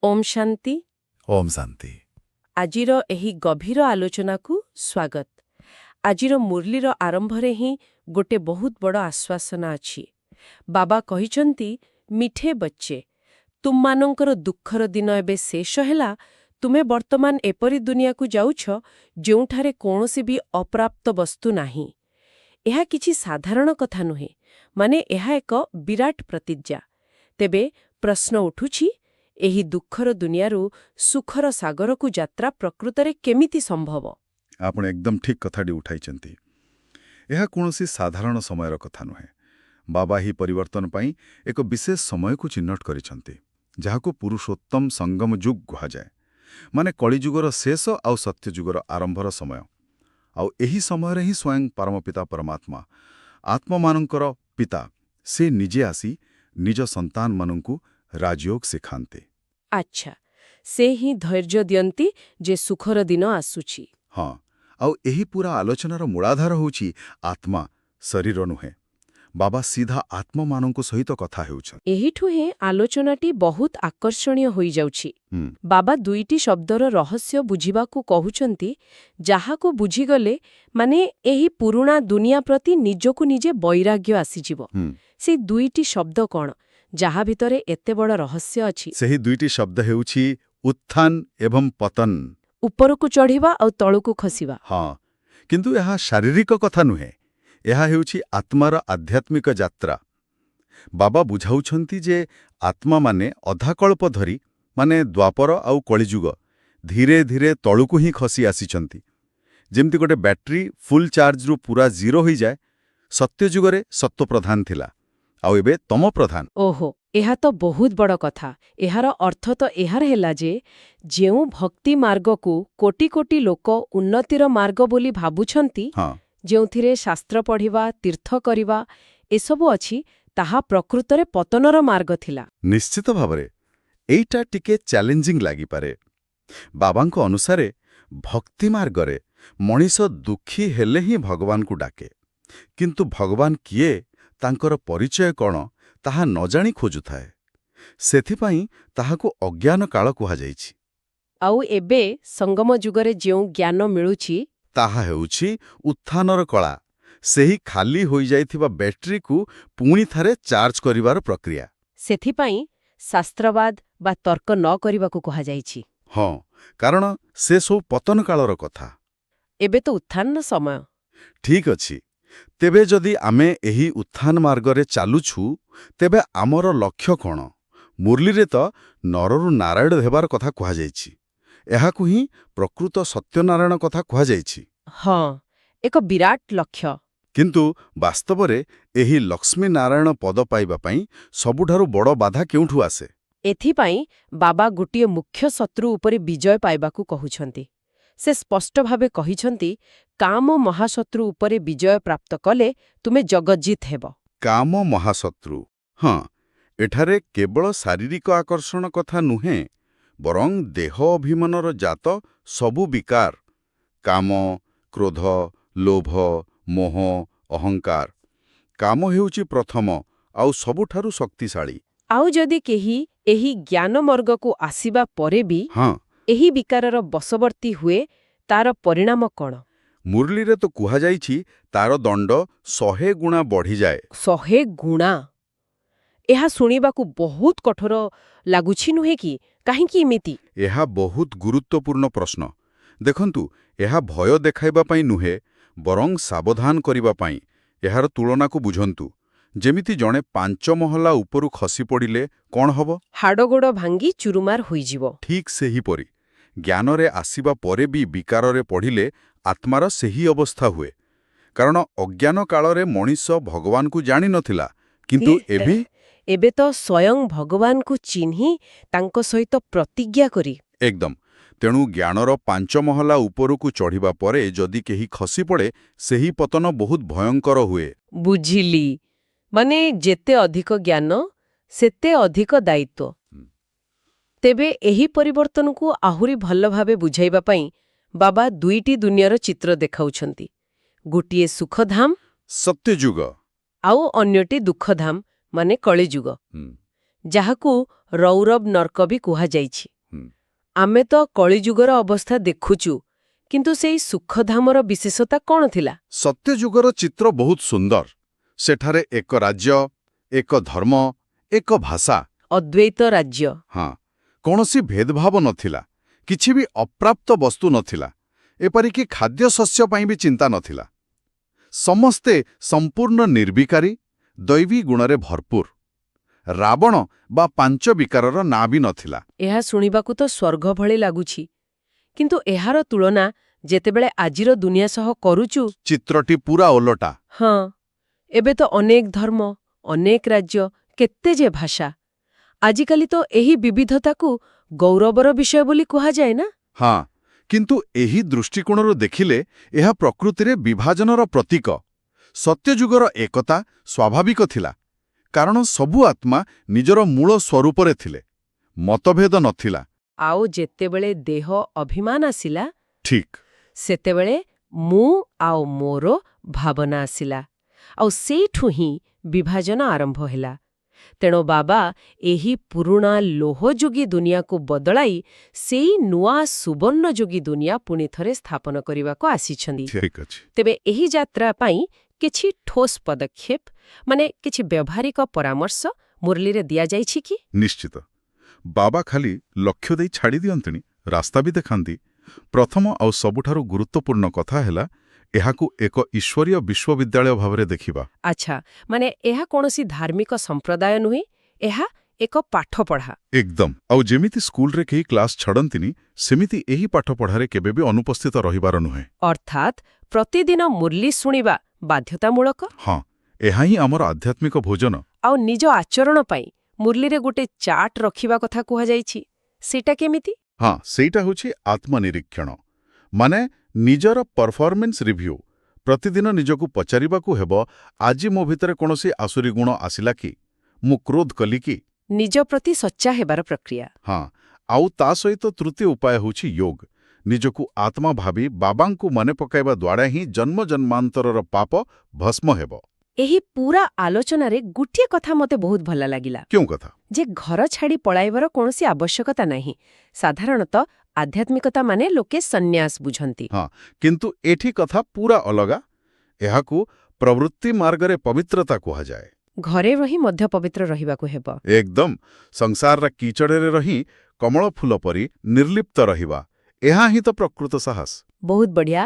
ଓମ୍ ଶାନ୍ତି। ଓମ୍ ଶାନ୍ତି। ଆଜିର ଏହି ଗଭୀର ଆଲୋଚନାକୁ ସ୍ୱାଗତ। ଆଜିର ମୁରଲୀର ଆରମ୍ଭରେ ହିଁ ଗୋଟେ ବହୁତ ବଡ଼ ଆଶ୍ୱାସନା ଅଛି। ବାବା କହିଛନ୍ତି, ମିଠେ ବଚ୍ଚେ, ତୁମମାନଙ୍କର ଦୁଃଖର ଦିନ ଏବେ ଶେଷ ହେଲା। ତୁମେ ବର୍ତ୍ତମାନ ଏପରି ଦୁନିଆକୁ ଯାଉଛ ଯେଉଁଠାରେ କୌଣସି ବି ଅପ୍ରାପ୍ତ ବସ୍ତୁ ନାହିଁ। ଏହା କିଛି ସାଧାରଣ କଥା ନୁହେଁ, ମାନେ ଏହା ଏକ ବିରାଟ ପ୍ରତିଜ୍ଞା। ତେବେ ପ୍ରଶ୍ନ ଉଠୁଛି, ଏହି ଦୁଃଖର ଦୁନିଆରୁ ସୁଖର ସାଗରକୁ ଯାତ୍ରା ପ୍ରକୃତରେ କେମିତି ସମ୍ଭବ? ଆପଣ ଏକଦମ ଠିକ୍ କଥାଟି ଉଠାଇଛନ୍ତି। ଏହା କୌଣସି ସାଧାରଣ ସମୟର କଥା ନୁହେଁ। ବାବା ଏହି ପରିବର୍ତ୍ତନ ପାଇଁ ଏକ ବିଶେଷ ସମୟକୁ ଚିହ୍ନଟ କରିଛନ୍ତି, ଯାହାକୁ ପୁରୁଷୋତ୍ତମ ସଙ୍ଗମ ଯୁଗ କୁହାଯାଏ। ମାନେ କଳିଯୁଗର ଶେଷ ଆଉ ସତ୍ୟଯୁଗର ଆରମ୍ଭର ସମୟ। ଆଉ ଏହି ସମୟରେ ହିଁ ସ୍ୱୟଂ ପରମପିତା ପରମାତ୍ମା, ଆତ୍ମମାନଙ୍କର ପିତା, ସେ ନିଜେ ଆସି ନିଜ ସନ୍ତାନମାନଙ୍କୁ ରାଜଯୋଗ ଶିଖାନ୍ତି। ଆଚ୍ଛା, ସେ ହିଁ ଧୈର୍ଯ୍ୟ ଦିଅନ୍ତି ଯେ ସୁଖର ଦିନ ଆସୁଛି। ହଁ, ଆଉ ଏହି ପୁରା ଆଲୋଚନାର ମୂଳାଧାର ହେଉଛି ଆତ୍ମା, ଶରୀର ନୁହେଁ। ବାବା ସିଧା ଆତ୍ମମାନଙ୍କ ସହିତ କଥା ହେଉଛନ୍ତି। ଏହିଠୁ ହିଁ ଆଲୋଚନାଟି ବହୁତ ଆକର୍ଷଣୀୟ ହୋଇଯାଉଛି। ବାବା ଦୁଇଟି ଶବ୍ଦର ରହସ୍ୟ ବୁଝିବାକୁ କହୁଛନ୍ତି, ଯାହାକୁ ବୁଝିଗଲେ ମାନେ ଏହି ପୁରୁଣା ଦୁନିଆ ପ୍ରତି ନିଜକୁ ନିଜେ ବୈରାଗ୍ୟ ଆସିଯିବ। ସେଇ ଦୁଇଟି ଶବ୍ଦ କ'ଣ, ଯାହା ଭିତରେ ଏତେ ବଡ଼ ରହସ୍ୟ ଅଛି? ସେହି ଦୁଇଟି ଶବ୍ଦ ହେଉଛି ଉତ୍ଥାନ ଏବଂ ପତନ। ଉପରକୁ ଚଢ଼ିବା ଆଉ ତଳକୁ ଖସିବା। ହଁ, କିନ୍ତୁ ଏହା ଶାରୀରିକ କଥା ନୁହେଁ। ଏହା ହେଉଛି ଆତ୍ମାର ଆଧ୍ୟାତ୍ମିକ ଯାତ୍ରା। ବାବା ବୁଝାଉଛନ୍ତି ଯେ ଆତ୍ମାମାନେ ଅଧାକଳ୍ପ ଧରି, ମାନେ ଦ୍ୱାପର ଆଉ କଳିଯୁଗ, ଧୀରେ ଧୀରେ ତଳକୁ ହିଁ ଖସି ଆସିଛନ୍ତି। ଯେମିତି ଗୋଟେ ବ୍ୟାଟେରୀ ଫୁଲ୍ ଚାର୍ଜରୁ ପୁରା ଜିରୋ ହୋଇଯାଏ। ସତ୍ୟଯୁଗରେ ସତ୍ୱପ୍ରଧାନ ଥିଲା, ଆଉ ଏବେ ତମ ପ୍ରଧାନ। ଓହୋ, ଏହା ତ ବହୁତ ବଡ଼ କଥା। ଏହାର ଅର୍ଥ ତ ଏହାର ହେଲା ଯେ ଯେଉଁ ଭକ୍ତି ମାର୍ଗକୁ କୋଟି କୋଟି ଲୋକ ଉନ୍ନତିର ମାର୍ଗ ବୋଲି ଭାବୁଛନ୍ତି, ଯେଉଁଥିରେ ଶାସ୍ତ୍ର ପଢ଼ିବା, ତୀର୍ଥ କରିବା ଏସବୁ ଅଛି, ତାହା ପ୍ରକୃତରେ ପତନର ମାର୍ଗ ଥିଲା। ନିଶ୍ଚିତ ଭାବରେ ଏଇଟା ଟିକେ ଚ୍ୟାଲେଞ୍ଜିଂ ଲାଗିପାରେ। ବାବାଙ୍କ ଅନୁସାରେ ଭକ୍ତି ମାର୍ଗରେ ମଣିଷ ଦୁଃଖୀ ହେଲେ ହିଁ ଭଗବାନଙ୍କୁ ଡାକେ, କିନ୍ତୁ ଭଗବାନ କିଏ, ତାଙ୍କର ପରିଚୟ କ'ଣ, ତାହା ନ ଜାଣି ଖୋଜୁଥାଏ। ସେଥିପାଇଁ ତାହାକୁ ଅଜ୍ଞାନ କାଳ କୁହାଯାଇଛି। ଆଉ ଏବେ ସଙ୍ଗମ ଯୁଗରେ ଯେଉଁ ଜ୍ଞାନ ମିଳୁଛି, ତାହା ହେଉଛି ଉତ୍ଥାନର କଳା, ସେହି ଖାଲି ହୋଇଯାଇଥିବା ବ୍ୟାଟେରୀକୁ ପୁଣି ଥରେ ଚାର୍ଜ କରିବାର ପ୍ରକ୍ରିୟା। ସେଥିପାଇଁ ଶାସ୍ତ୍ରବାଦ ବା ତର୍କ ନ କରିବାକୁ କୁହାଯାଇଛି। ହଁ, କାରଣ ସେ ସବୁ ପତନ କାଳର କଥା। ଏବେ ତ ଉତ୍ଥାନର ସମୟ। ଠିକ୍ ଅଛି। ତେବେ ଯଦି ଆମେ ଏହି ଉତ୍ଥାନ ମାର୍ଗରେ ଚାଲୁଛୁ, ତେବେ ଆମର ଲକ୍ଷ୍ୟ କ'ଣ? ମୁରଲୀରେ ତ ନରରୁ ନାରାୟଣ ହେବାର କଥା କୁହାଯାଇଛି। ଏହାକୁ ହିଁ ପ୍ରକୃତ ସତ୍ୟନାରାୟଣ କଥା କୁହାଯାଇଛି। ହଁ, ଏକ ବିରାଟ ଲକ୍ଷ୍ୟ। କିନ୍ତୁ ବାସ୍ତବରେ ଏହି ଲକ୍ଷ୍ମୀ ନାରାୟଣ ପଦ ପାଇବା ପାଇଁ ସବୁଠାରୁ ବଡ଼ ବାଧା କେଉଁଠୁ ଆସେ? ଏଥିପାଇଁ ବାବା ଗୋଟିଏ ମୁଖ୍ୟ ଶତ୍ରୁ ଉପରେ ବିଜୟ ପାଇବାକୁ କହୁଛନ୍ତି। ସେ ସ୍ପଷ୍ଟ ଭାବେ କହିଛନ୍ତି, କାମ ମହାଶତ୍ରୁ ଉପରେ ବିଜୟ ପ୍ରାପ୍ତ କଲେ ତୁମେ ଜଗଜ୍ଜିତ ହେବ। କାମ ମହାଶତ୍ରୁ। ହଁ, ଏଠାରେ କେବଳ ଶାରୀରିକ ଆକର୍ଷଣ କଥା ନୁହେଁ, ବରଂ ଦେହ ଅଭିମାନର ଜାତ ସବୁ ବିକାର, କାମ, କ୍ରୋଧ, ଲୋଭ, ମୋହ, ଅହଙ୍କାର। କାମ ହେଉଛି ପ୍ରଥମ ଆଉ ସବୁଠାରୁ ଶକ୍ତିଶାଳୀ। ଆଉ ଯଦି କେହି ଏହି ଜ୍ଞାନମାର୍ଗକୁ ଆସିବା ପରେ ବି ଏହି ବିକାରର ବଶବର୍ତ୍ତୀ ହୁଏ, ତାର ପରିଣାମ କ'ଣ? ମୁରଲୀରେ ତ କୁହାଯାଇଛି, ତାର ଦଣ୍ଡ 100 ଗୁଣା ବଢ଼ିଯାଏ। 100 ଗୁଣା! ଏହା ଶୁଣିବାକୁ ବହୁତ କଠୋର ଲାଗୁଛି, ନୁହେଁ କି? କାହିଁକି ଏମିତି? ଏହା ବହୁତ ଗୁରୁତ୍ୱପୂର୍ଣ୍ଣ ପ୍ରଶ୍ନ। ଦେଖନ୍ତୁ, ଏହା ଭୟ ଦେଖାଇବା ପାଇଁ ନୁହେଁ, ବରଂ ସାବଧାନ କରିବା ପାଇଁ। ଏହାର ତୁଳନାକୁ ବୁଝନ୍ତୁ। ଯେମିତି ଜଣେ ପାଞ୍ଚ ମହଲା ଉପରୁ ଖସି ପଡ଼ିଲେ କ'ଣ ହବ? ହାଡ଼ଗୋଡ଼ ଭାଙ୍ଗି ଚୁରୁମାର ହୋଇଯିବ। ଠିକ୍ ସେହିପରି ଜ୍ଞାନରେ ଆସିବା ପରେ ବି ବିକାରରେ ପଡ଼ିଲେ ଆତ୍ମାର ସେହି ଅବସ୍ଥା ହୁଏ। କାରଣ ଅଜ୍ଞାନ କାଳରେ ମଣିଷ ଭଗବାନଙ୍କୁ ଜାଣିନଥିଲା, କିନ୍ତୁ ଏବେ ଏବେ ତ ସ୍ୱୟଂ ଭଗବାନଙ୍କୁ ଚିହ୍ନି ତାଙ୍କ ସହିତ ପ୍ରତିଜ୍ଞା କରି ଏକଦମ। ତେଣୁ ଜ୍ଞାନର ପାଞ୍ଚ ମହଲା ଉପରକୁ ଚଢ଼ିବା ପରେ ଯଦି କେହି ଖସି ପଡ଼େ, ସେହି ପତନ ବହୁତ ଭୟଙ୍କର ହୁଏ। ବୁଝିଲି। ମାନେ ଯେତେ ଅଧିକ ଜ୍ଞାନ, ସେତେ ଅଧିକ ଦାୟିତ୍ୱ। ତେବେ ଏହି ପରିବର୍ତ୍ତନକୁ ଆହୁରି ଭଲ ଭାବେ ବୁଝାଇବା ପାଇଁ ବାବା ଦୁଇଟି ଦୁନିଆର ଚିତ୍ର ଦେଖାଉଛନ୍ତି। ଗୋଟିଏ ସୁଖଧାମ ସତ୍ୟଯୁଗ। ଆଉ ଅନ୍ୟଟି ଦୁଃଖଧାମ, ମାନେ କଳିଯୁଗ। ଯାହାକୁ ରୌରବ ନର୍କ ବି କୁହାଯାଇଛି। ହୁଁ। ଆମେ ତ କଳିଯୁଗର ଅବସ୍ଥା ଦେଖୁଛୁ, କିନ୍ତୁ ସେଇ ସୁଖଧାମର ବିଶେଷତା କଣ ଥିଲା? ସତ୍ୟଯୁଗର ଚିତ୍ର ବହୁତ ସୁନ୍ଦର। ସେଠାରେ ଏକ ରାଜ୍ୟ, ଏକ ଧର୍ମ, ଏକ ଭାଷା। ଅଦ୍ୱୈତ ରାଜ୍ୟ। ହଁ, କୌଣସି ଭେଦଭାବ ନଥିଲା, କିଛି ବି ଅପ୍ରାପ୍ତ ବସ୍ତୁ ନଥିଲା, ଏପରିକି ଖାଦ୍ୟଶସ୍ୟ ପାଇଁ ବି ଚିନ୍ତା ନଥିଲା। ସମସ୍ତେ ସମ୍ପୂର୍ଣ୍ଣ ନିର୍ବିକାରୀ, ଦୈବୀ ଗୁଣରେ ଭରପୁର। ରାବଣ ବା ପାଞ୍ଚ ବିକାରର ନାଁ ବି ନଥିଲା। ଏହା ଶୁଣିବାକୁ ତ ସ୍ୱର୍ଗ ଭଳି ଲାଗୁଛି। କିନ୍ତୁ ଏହାର ତୁଳନା ଯେତେବେଳେ ଆଜିର ଦୁନିଆ ସହ କରୁଛୁ, ଚିତ୍ରଟି ପୁରା ଓଲଟା। ହଁ, ଏବେ ତ ଅନେକ ଧର୍ମ, ଅନେକ ରାଜ୍ୟ, କେତେ ଯେ ଭାଷା। ଆଜିକାଲି ତ ଏହି ବିବିଧତାକୁ ଗୌରବର ବିଷୟ ବୋଲି କୁହାଯାଏ ନା? ହଁ, କିନ୍ତୁ ଏହି ଦୃଷ୍ଟିକୋଣରୁ ଦେଖିଲେ ଏହା ପ୍ରକୃତିରେ ବିଭାଜନର ପ୍ରତୀକ। ସତ୍ୟଯୁଗର ଏକତା ସ୍ୱାଭାବିକ ଥିଲା, କାରଣ ସବୁ ଆତ୍ମା ନିଜର ମୂଳ ସ୍ୱରୂପରେ ଥିଲେ, ମତଭେଦ ନଥିଲା। ଆଉ ଯେତେବେଳେ ଦେହ ଅଭିମାନ ଆସିଲା, ଠିକ୍। ସେତେବେଳେ ମୁଁ ଆଉ ମୋର ଭାବନା ଆସିଲା, ଆଉ ସେଇଠୁ ହିଁ ବିଭାଜନ ଆରମ୍ଭ ହେଲା। ତେଣୁ ବାବା ଏହି ପୁରୁଣା ଲୌହଯୁଗୀ ଦୁନିଆକୁ ବଦଳାଇ ସେଇ ନୂଆ ସୁବର୍ଣ୍ଣଯୁଗୀ ଦୁନିଆ ପୁଣି ଥରେ ସ୍ଥାପନ କରିବାକୁ ଆସିଛନ୍ତି। ଠିକ୍ ଅଛି। ତେବେ ଏହି ଯାତ୍ରା ପାଇଁ କିଛି ଠୋସ୍ ପଦକ୍ଷେପ, ମାନେ କିଛି ବ୍ୟବହାରିକ ପରାମର୍ଶ ମୁରଲୀରେ ଦିଆଯାଇଛି କି? ନିଶ୍ଚିତ। ବାବା ଖାଲି ଲକ୍ଷ୍ୟ ଦେଇ ଛାଡ଼ି ଦିଅନ୍ତିନି, ରାସ୍ତା ବି ଦେଖାନ୍ତି। ପ୍ରଥମ ଆଉ ସବୁଠାରୁ ଗୁରୁତ୍ୱପୂର୍ଣ୍ଣ କଥା ହେଲା ଏହାକୁ ଏକ ଈଶ୍ୱରୀୟ ବିଶ୍ୱବିଦ୍ୟାଳୟ ଭାବରେ ଦେଖିବା। ଆଚ୍ଛା, ମାନେ ଏହା କୌଣସି ଧାର୍ମିକ ସମ୍ପ୍ରଦାୟ ନୁହେଁ, ଏହା ଏକ ପାଠପଢ଼ା। ଏକଦମ। ଆଉ ଯେମିତି ସ୍କୁଲରେ କେହି କ୍ଲାସ୍ ଛାଡ଼ନ୍ତିନି, ସେମିତି ଏହି ପାଠପଢ଼ାରେ କେବେ ବି ଅନୁପସ୍ଥିତ ରହିବାର ନୁହେଁ। ଅର୍ଥାତ୍ ପ୍ରତିଦିନ ମୁରଲୀ ଶୁଣିବା ବାଧ୍ୟତାମୂଳକ। ହଁ, ଏହା ହିଁ ଆମର ଆଧ୍ୟାତ୍ମିକ ଭୋଜନ। ଆଉ ନିଜ ଆଚରଣ ପାଇଁ ମୁରଲୀରେ ଗୋଟେ ଚାର୍ଟ ରଖିବା କଥା କୁହାଯାଇଛି, ସେଇଟା କେମିତି? ହଁ, ସେଇଟା ହେଉଛି ଆତ୍ମନିରୀକ୍ଷଣ, ମାନେ ନିଜର ପରଫର୍ମାନ୍ସ ରିଭ୍ୟୁ। ପ୍ରତିଦିନ ନିଜକୁ ପଚାରିବାକୁ ହେବ, ଆଜି ମୋ ଭିତରେ କୌଣସି ଆସୁରୀ ଗୁଣ ଆସିଲା କି? ମୁଁ କ୍ରୋଧ କଲି କି? ନିଜ ପ୍ରତି ସଚ୍ଚା ହେବାର ପ୍ରକ୍ରିୟା। ହଁ, ଆଉ ତା ସହିତ ତୃତୀୟ ଉପାୟ ହେଉଛି ଯୋଗ। ନିଜକୁ ଆତ୍ମା ଭାବି ବାବାଙ୍କୁ ମନେ ପକାଇବା ଦ୍ୱାରା ହିଁ ଜନ୍ମ ଜନ୍ମାନ୍ତରର ପାପ ଭସ୍ମ ହେବ। ଏହି ପୁରା ଆଲୋଚନାରେ ଗୋଟିଏ କଥା ମୋତେ ବହୁତ ଭଲ ଲାଗିଲା। କେଉଁ କଥା? ଯେ ଘର ଛାଡ଼ି ପଳାଇବାର କୌଣସି ଆବଶ୍ୟକତା ନାହିଁ। ସାଧାରଣତଃ ଆଧ୍ୟାତ୍ମିକତା ମାନେ ଲୋକେ ସନ୍ନ୍ୟାସ ବୁଝନ୍ତି। ହଁ, କିନ୍ତୁ ଏଠି କଥା ପୁରା ଅଲଗା। ଏହାକୁ ପ୍ରବୃତ୍ତି ମାର୍ଗରେ ପବିତ୍ରତା କୁହାଯାଏ। ଘରେ ରହି ମଧ୍ୟ ପବିତ୍ର ରହିବାକୁ ହେବ। ଏକଦମ। ସଂସାରର କୀଚଡ଼ରେ ରହି କମଳ ଫୁଲ ପରି ନିର୍ଲିପ୍ତ ରହିବା, ଏହା ହିଁ ତ ପ୍ରକୃତ ସାହସ। ବହୁତ ବଢ଼ିଆ।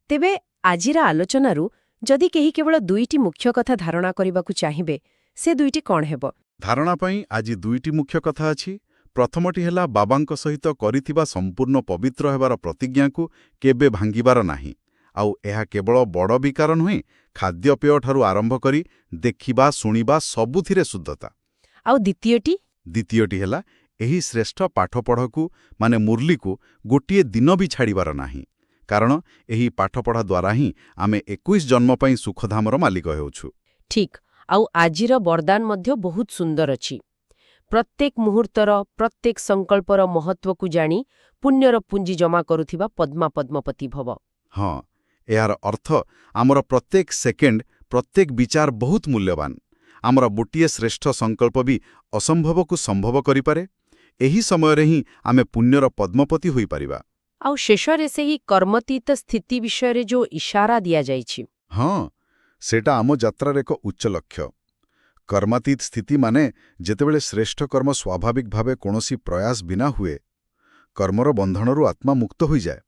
ତେବେ ଆଜିର ଆଲୋଚନାରୁ ଯଦି କେହି କେବଳ ଦୁଇଟି ମୁଖ୍ୟ କଥା ଧାରଣା କରିବାକୁ ଚାହିଁବେ, ସେ ଦୁଇଟି କ'ଣ ହେବ? ଧାରଣା ପାଇଁ ଆଜି ଦୁଇଟି ମୁଖ୍ୟ କଥା ଅଛି। ପ୍ରଥମଟି ହେଲା ବାବାଙ୍କ ସହିତ କରିଥିବା ସମ୍ପୂର୍ଣ୍ଣ ପବିତ୍ର ହେବାର ପ୍ରତିଜ୍ଞାକୁ କେବେ ଭାଙ୍ଗିବାର ନାହିଁ। ଆଉ ଏହା କେବଳ ବଡ଼ ବିକାର ନୁହେଁ, ଖାଦ୍ୟପେୟଠାରୁ ଆରମ୍ଭ କରି ଦେଖିବା, ଶୁଣିବା ସବୁଥିରେ ଶୁଦ୍ଧତା। ଆଉ ଦ୍ୱିତୀୟଟି? ଦ୍ୱିତୀୟଟି ହେଲା ଏହି ଶ୍ରେଷ୍ଠ ପାଠପଢ଼ାକୁ, ମାନେ ମୁରଲୀକୁ, ଗୋଟିଏ ଦିନ ବି ଛାଡ଼ିବାର ନାହିଁ। କାରଣ ଏହି ପାଠପଢ଼ା ଦ୍ୱାରା ହିଁ ଆମେ 21 ଜନ୍ମ ପାଇଁ ସୁଖଧାମର ମାଲିକ ହେଉଛୁ। ଠିକ୍। ଆଉ ଆଜିର ବରଦାନ ମଧ୍ୟ ବହୁତ ସୁନ୍ଦର ଅଛି। ପ୍ରତ୍ୟେକ ମୁହୂର୍ତ୍ତର, ପ୍ରତ୍ୟେକ ସଂକଳ୍ପର ମହତ୍ତ୍ୱକୁ ଜାଣି ପୁଣ୍ୟର ପୁଞ୍ଜି ଜମା କରୁଥିବା ପଦ୍ମା ପଦ୍ମପତି ଭବ। ହଁ, ଏହାର ଅର୍ଥ ଆମର ପ୍ରତ୍ୟେକ ସେକେଣ୍ଡ, ପ୍ରତ୍ୟେକ ବିଚାର ବହୁତ ମୂଲ୍ୟବାନ। ଆମର ଗୋଟିଏ ଶ୍ରେଷ୍ଠ ସଂକଳ୍ପ ବି ଅସମ୍ଭବକୁ ସମ୍ଭବ କରିପାରେ। ଏହି ସମୟରେ ହିଁ ଆମେ ପୁଣ୍ୟର ପଦ୍ମପତି ହୋଇପାରିବା। ଆଉ ଶେଷରେ ସେହି କର୍ମାତୀତ ସ୍ଥିତି ବିଷୟରେ ଯୋଉ ଇଶାରା ଦିଆଯାଇଛି, ହଁ, ସେଇଟା ଆମ ଯାତ୍ରାର ଏକ ଉଚ୍ଚ ଲକ୍ଷ୍ୟ। କର୍ମାତୀତ ସ୍ଥିତି ମାନେ ଯେତେବେଳେ ଶ୍ରେଷ୍ଠ କର୍ମ ସ୍ୱାଭାବିକ ଭାବେ କୌଣସି ପ୍ରୟାସ ବିନା ହୁଏ, କର୍ମର ବନ୍ଧନରୁ ଆତ୍ମା ମୁକ୍ତ ହୋଇଯାଏ।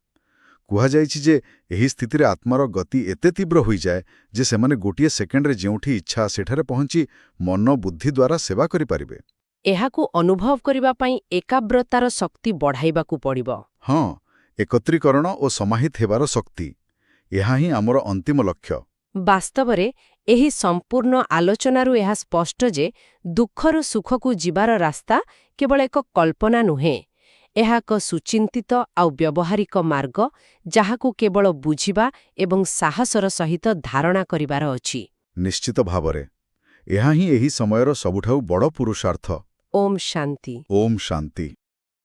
କୁହାଯାଇଛି ଯେ ଏହି ସ୍ଥିତିରେ ଆତ୍ମାର ଗତି ଏତେ ତୀବ୍ର ହୋଇଯାଏ ଯେ ସେମାନେ ଗୋଟିଏ ସେକେଣ୍ଡରେ ଯେଉଁଠି ଇଚ୍ଛା ସେଠାରେ ପହଞ୍ଚି ମନ ବୁଦ୍ଧି ଦ୍ୱାରା ସେବା କରିପାରିବେ। ଏହାକୁ ଅନୁଭବ କରିବା ପାଇଁ ଏକାଗ୍ରତାର ଶକ୍ତି ବଢ଼ାଇବାକୁ ପଡ଼ିବ। ହଁ, ଏକତ୍ରୀକରଣ ଓ ସମାହିତ ହେବାର ଶକ୍ତି, ଏହା ହିଁ ଆମର ଅନ୍ତିମ ଲକ୍ଷ୍ୟ। ବାସ୍ତବରେ ଏହି ସମ୍ପୂର୍ଣ୍ଣ ଆଲୋଚନାରୁ ଏହା ସ୍ପଷ୍ଟ ଯେ ଦୁଃଖରୁ ସୁଖକୁ ଯିବାର ରାସ୍ତା କେବଳ ଏକ କଳ୍ପନା ନୁହେଁ। ଏହା ଏକ ସୁଚିନ୍ତିତ ଆଉ ବ୍ୟବହାରିକ ମାର୍ଗ, ଯାହାକୁ କେବଳ ବୁଝିବା ଏବଂ ସାହସର ସହିତ ଧାରଣା କରିବାର ଅଛି। ନିଶ୍ଚିତ ଭାବରେ ଏହା ହିଁ ଏହି ସମୟର ସବୁଠାରୁ ବଡ଼ ପୁରୁଷାର୍ଥ। ଓମ୍ ଶାନ୍ତି। ଓମ୍ ଶାନ୍ତି।